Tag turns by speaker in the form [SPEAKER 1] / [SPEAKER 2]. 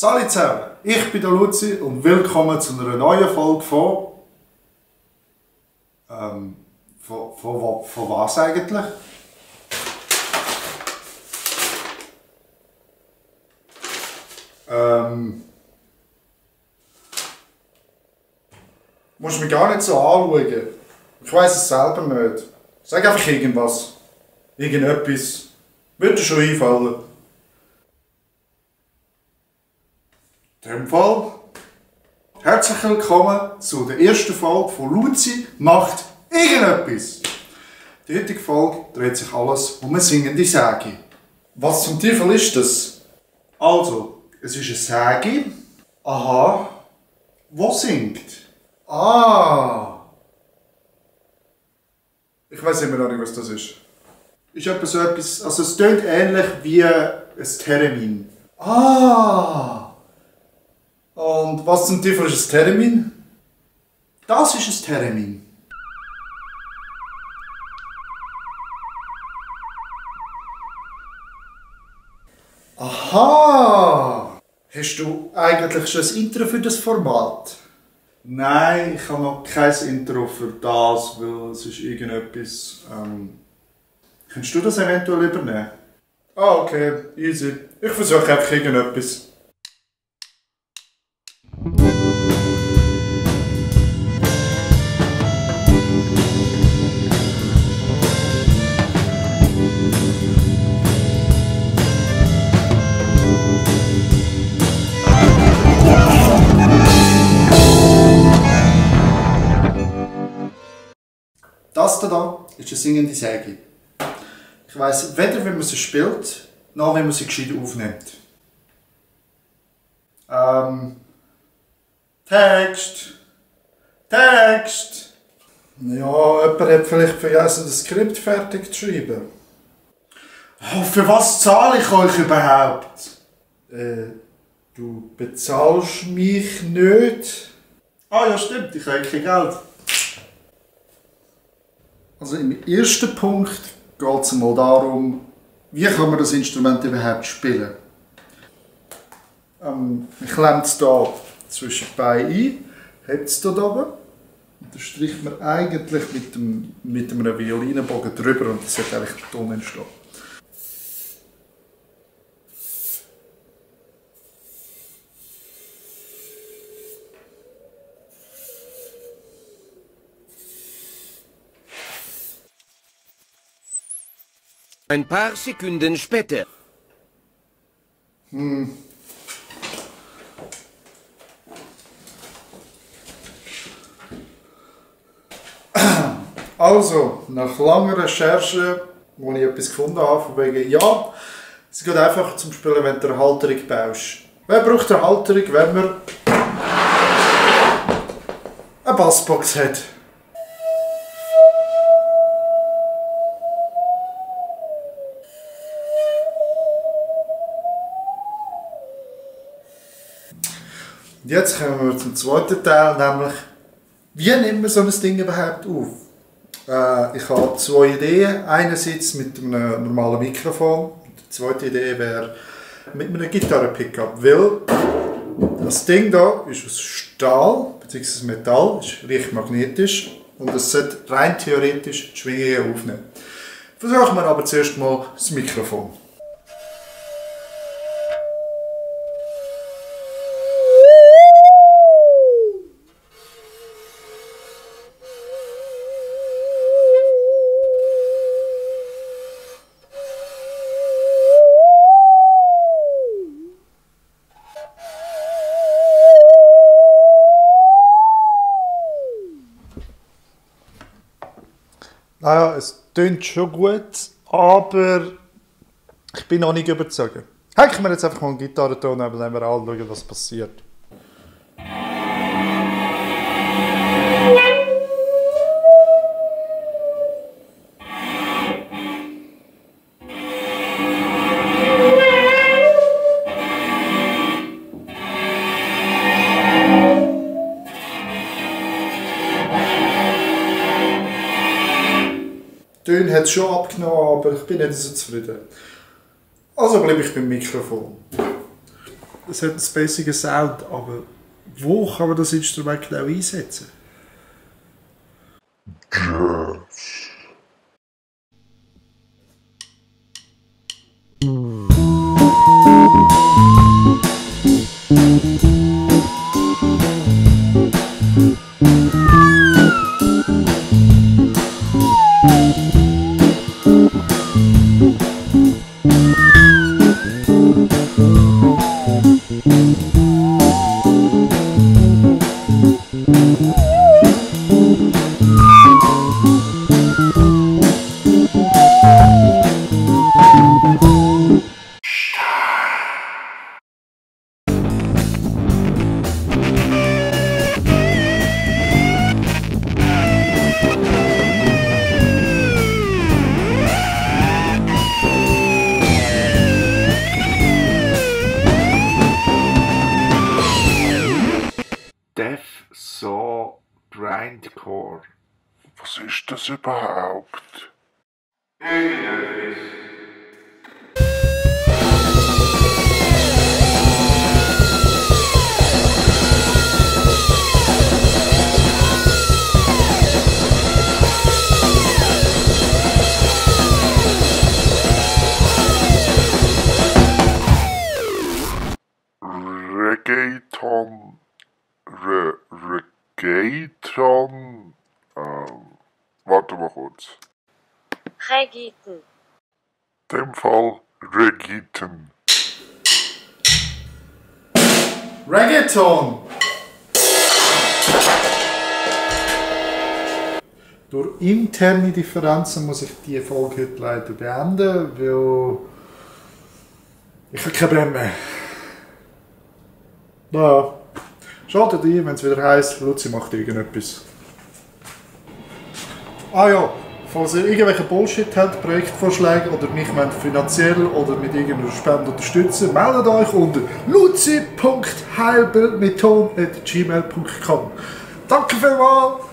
[SPEAKER 1] Salut zusammen, ich bin der Luzi und willkommen zu einer neuen Folge von was eigentlich? Musst mich gar nicht so anschauen. Ich weiss es selber nicht. Sag einfach irgendwas. Irgendetwas. Wird dir schon einfallen. In dem Fall, herzlich willkommen zu der ersten Folge von Luzi macht irgendetwas. Die heutige Folge dreht sich alles um eine singende Säge. Was zum Teufel ist das? Also, es ist eine Säge. Aha. Wo singt? Ah. Ich weiss immer noch nicht, was das ist. Ist etwas so etwas, also es klingt ähnlich wie ein Theremin. Ah. Und was zum Teufel ist ein Theremin? Das ist ein Theremin. Aha! Hast du eigentlich schon ein Intro für das Format? Nein, ich habe noch kein Intro für das, weil es ist irgendetwas... Könntest du das eventuell übernehmen? Ah, okay, easy. Ich versuche einfach irgendetwas. Das hier ist eine singende Säge. Ich weiss weder, wie man sie spielt, noch wie man sie gescheit aufnimmt. Text! Text! Ja, jemand hat vielleicht vergessen, das Skript fertig zu schreiben. Oh, für was zahle ich euch überhaupt? Du bezahlst mich nicht? Ah ja, stimmt, ich habe kein Geld. Also im ersten Punkt geht es mal darum, wie kann man das Instrument überhaupt spielen. Ich klemme es hier zwischen die Beine ein, hebt es hier oben und dann streicht man eigentlich mit einem Violinenbogen drüber und es sollte eigentlich der Ton entstehen.
[SPEAKER 2] Ein paar Sekunden später.
[SPEAKER 1] Also, nach langer Recherche, wo ich etwas gefunden habe, von wegen, ja, es geht einfach zum Spielen, wenn du eine Halterung baust. Wer braucht eine Halterung, wenn man eine Bassbox hat? Und jetzt kommen wir zum zweiten Teil, nämlich, wie nimmt man so ein Ding überhaupt auf? Ich habe zwei Ideen. Einerseits mit einem normalen Mikrofon. Die zweite Idee wäre mit einem Gitarren-Pickup. Weil das Ding hier ist aus Stahl bzw. Metall, ist leicht magnetisch und es sollte rein theoretisch die Schwingungen aufnehmen. Versuchen wir aber zuerst mal das Mikrofon. Naja, es tönt schon gut, aber ich bin noch nicht überzeugt. Hängen wir jetzt einfach mal einen Gitarrenton und dann wir anschauen, was passiert. Die Töne hat es schon abgenommen, aber ich bin nicht so zufrieden. Also bleibe ich beim Mikrofon. es hat einen spacigen Sound, aber wo kann man das Instrument genau einsetzen?
[SPEAKER 3] Jazz.
[SPEAKER 4] Death Saw Grindcore.
[SPEAKER 3] Was ist das überhaupt? Reggaeton. Reggaeton. Warte mal kurz.
[SPEAKER 5] Reggaeton.
[SPEAKER 3] In dem Fall Reggaeton.
[SPEAKER 1] Reggaeton! Durch interne Differenzen muss ich diese Folge heute leider beenden, weil ich habe keine Bremse mehr. Naja, schaltet ein, wenn es wieder heisst, Luzi macht irgendetwas. Ah ja, falls ihr irgendwelche Bullshit habt, Projektvorschläge oder mich finanziell oder mit irgendeiner Spende unterstützen, meldet euch unter luzi.heilbildmetton@gmail.com. Danke vielmals!